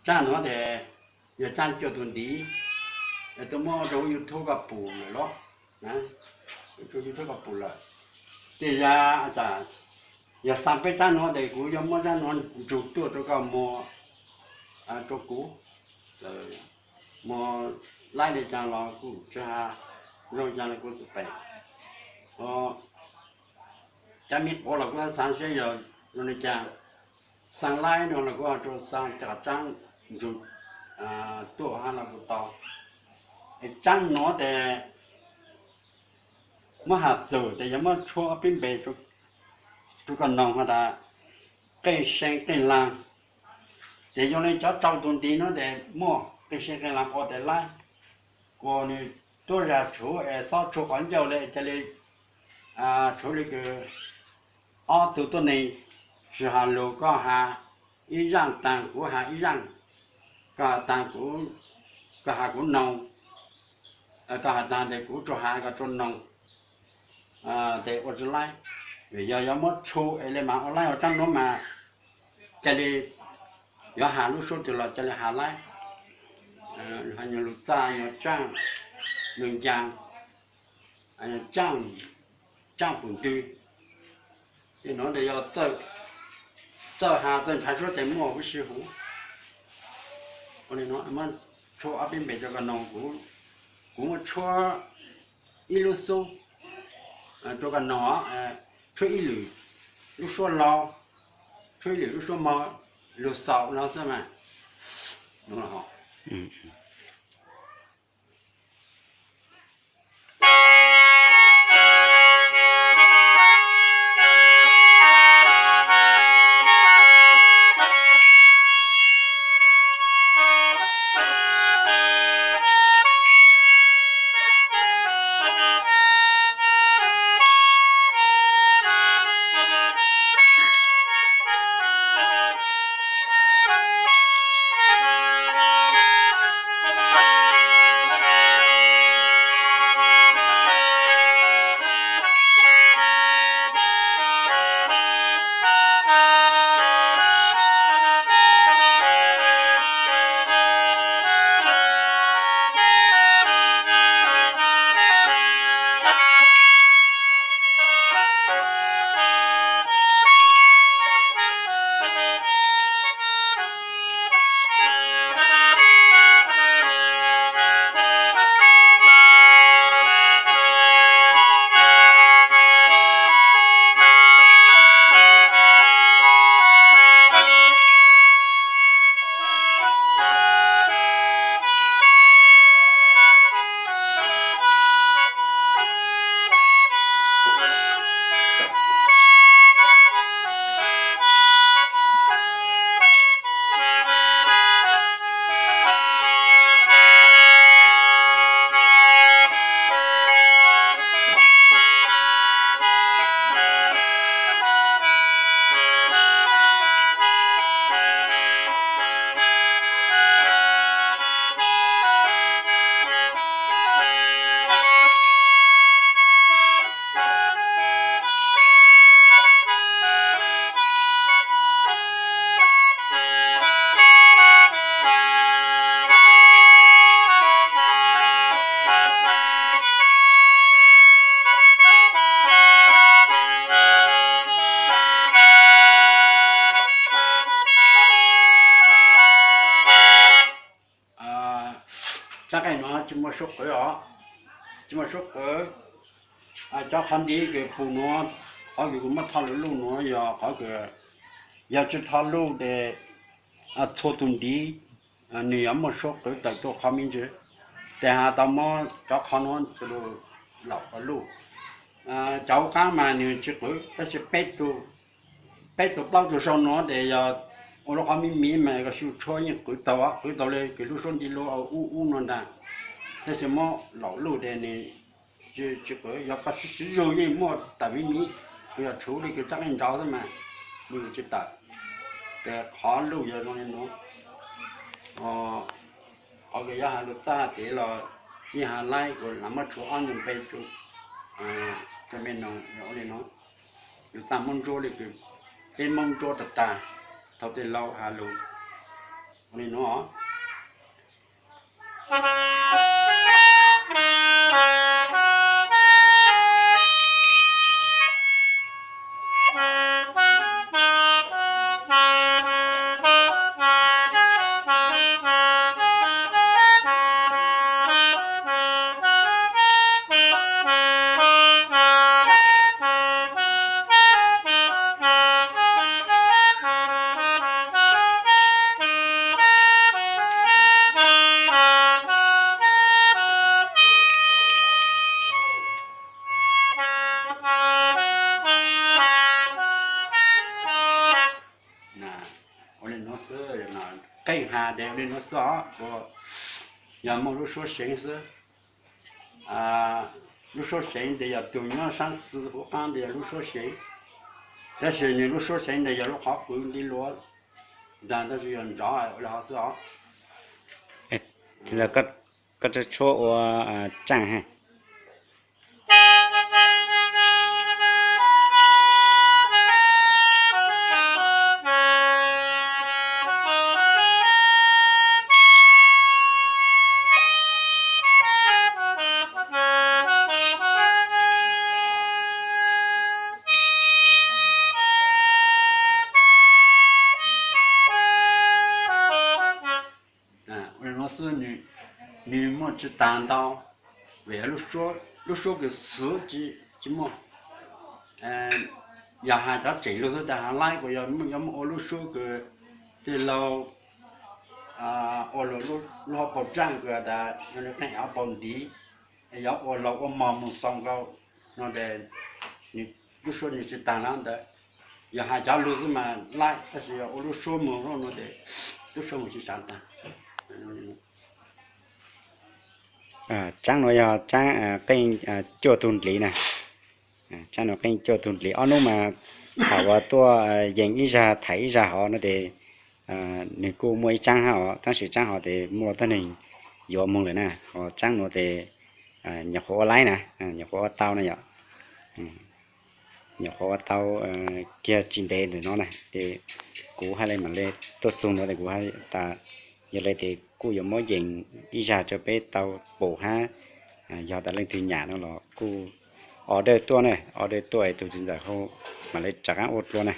Tsab nuav tes yog tsab cuaj tug ntiv, tuaj muab rua YouTube koj pum lawm los, rua YouTube koj pum lawm. Ces yog, yog xaa peb tsab nuav tes kuv yuav muab tsab nuav ntsug tuaj rua koj muag, rua kuv, muag laib le caag los kuv tsi has, zoo caag los kuv xaav pem. Cov me quav los kuv xaav saib yog zoo le caag, xaa laib no los kuv ho rua xaa cov tsab ntsug tuaj hab los kuv tau. Tsab nuav tes muab has txug tes yog muab tshuab peb npe rua koj noog has tas qeej see qeej laag. Ces yog le cov rau tug ntiv nuav tes muaj qeej see qeej laag ua tes laib, kuas nwg tuab zag tshuv es xob tshuab qhov ncauj le ca le, tshuv le kws ob tug tuab neeg tsi has lug, koj has ib zaaj taag kuv has ib zaaj, koj has taag kuv, koj has kuv noog, koj has taag tes kuv rua has koj rua noog, tes ua tsi laib. Vim yog yuav muab tshu es le mas ua laib, ua tsab nuav mas ca le yuav has lub suab twg los ca le has laib. Nyuag lug txaj, nyuag tsaaj, nyuag ncaag, tsaaj, tsaaj pum ntwg. Ces nuav tes yog txawj has txawj nrhav suab tes muaj huv si huv. Ua le nuav, muab tshuab ob peb npe rua koj noog, kuv muab tshuab ib lub xub rua koj noog, tshuab ib lwm lub suab laug, tshuab ib lwm lub suab mog, lug xaus no xwb mas. Tsab qeej nuav tsi muaj suab qwv os, tsi muaj suab qwv. Cov qhov ntiv kws pum nuav, qhov kws kuv muab tho luj luj nuav yog qhov kws yog tsi tho luj tes txhua tug ntiv nwg yog muaj suab qwv tawm tuaj qhov me ntsis. Tes has tau muab cov qhov nuav laum ua luj. Cov hauv qaab mas nwg tsi qwv, tab sis peb tug plaub tug sau nuav tes yog ua lub qhov me me mas koj xyu tshuab yeej qwv tau, qwv tau le kws lub suab ntiv lub ub ub nuav ntag. Tab sis muab laum luj tes nwg tsi qwv, yog koj siv zug yeej muaj tawm me me, yog tshuv le kws tsab qeej ntsauv xwb mas yeej tsi tawm. Tes qhov luj yog zoo le nuav. Qhov kws yuav has lug txaj tes los yeej has laib, kuv lam muab tshuab ob nyuag npe rua me noog le nuav. Lug txaj Moob Ntsuab le kws peb Moob Ntsuab tag tag, thaum tej laug has lug Ua li no. Ua li no xwb, qeej has ces ua li no xwb os, yog muaj lub suab seev xwb. Lub suab seev ntawd yog tug nyob saab xwb huv qaab ntawd yog lub suab seev, tab sis nwg lub suab seev ntawd yog lub qhov pw nti luav ntag, tab sis yog nrov ua li hov xwb os. Koj tshuab ua tsaaj ha. Ua li no xwb, nwg muaj tsi taag ntau, vim lub suab kws xwv tsi muaj. Yog has cov tseem lug xwb tas has laib kuas yog muaj ua lub suab kws tij laug ua lug lub hauv paus tsaaj kws tas yog nws qeej hauv paus ntiv, yog ua laug ua mog moog xoo nkaus no ces lub suab nwg tsi taag na ntawd. Yog has cov lug xwb mas laib, tab sis yog ua lub suab moog no ces lub suab moog tsi tshaav taag. Tsaab nuav yog tsaab qeej cuaj tug ndliv na. Tsaab nuav qeej cuaj tug ndliv, ob nub mas thaum uas tuaj yees ib zag thaiv ib zag hov no ces nwg kuj muaj ib tsaab hab os, tab sis tsaab hov tes muaj tag neeg yuav moog lawm na, ho tsaab nuav tes nyuam qhuav ua laib na, nyuam qhuav ua tau na yom. Nyuam qhuav ua tau kiag tsis ntev ntawm no na ces kuv haj le mam le tuaj txug no tes kuv tas yog le tes kuj yuav muab yees ib zag rua peb tau pum hab, yog tas leej twg nyam no los kuj order tuaj na, order tuaj es tug txiv ntxawm hab mam le rov qaab ua dlua na.